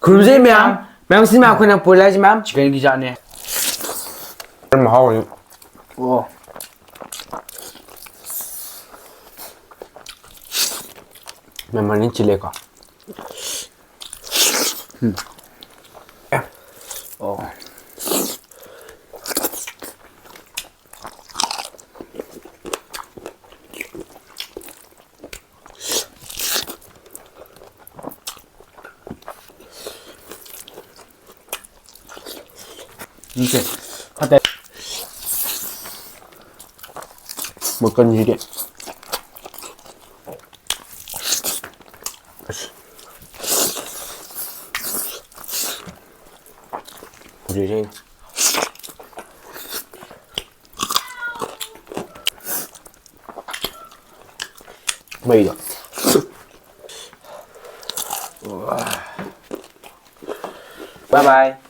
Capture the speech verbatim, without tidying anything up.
ꯈꯨꯔꯨꯝꯖꯩ ꯃꯌꯥꯝ꯫ ꯃꯌꯥꯝ, ꯁꯤ ꯃꯌꯥꯝ ꯑꯩꯈꯣꯏꯅ ꯄꯨꯔꯛꯏꯁꯤ ꯃꯌꯥꯝ꯫ Chicken ꯒꯤ ꯖꯥꯠꯅꯦ꯫ ꯃꯍꯥꯎ ꯑꯣꯏꯅ꯫ ꯑꯣ꯫ ꯃꯦꯃꯣꯔꯤ ꯆꯤꯜꯂꯦꯀꯣ꯫ ꯎꯝ꯫ ꯑꯦ꯫ ꯑꯣ꯫ ꯅꯠꯇꯦ꯫ ꯐꯠꯇꯦ꯫ ꯃꯀꯟꯁꯤꯗꯤ꯫ ꯑꯁ꯫ ꯍꯧꯖꯤꯛꯁꯦ ꯃꯩꯗꯣ꯫ Bye bye꯫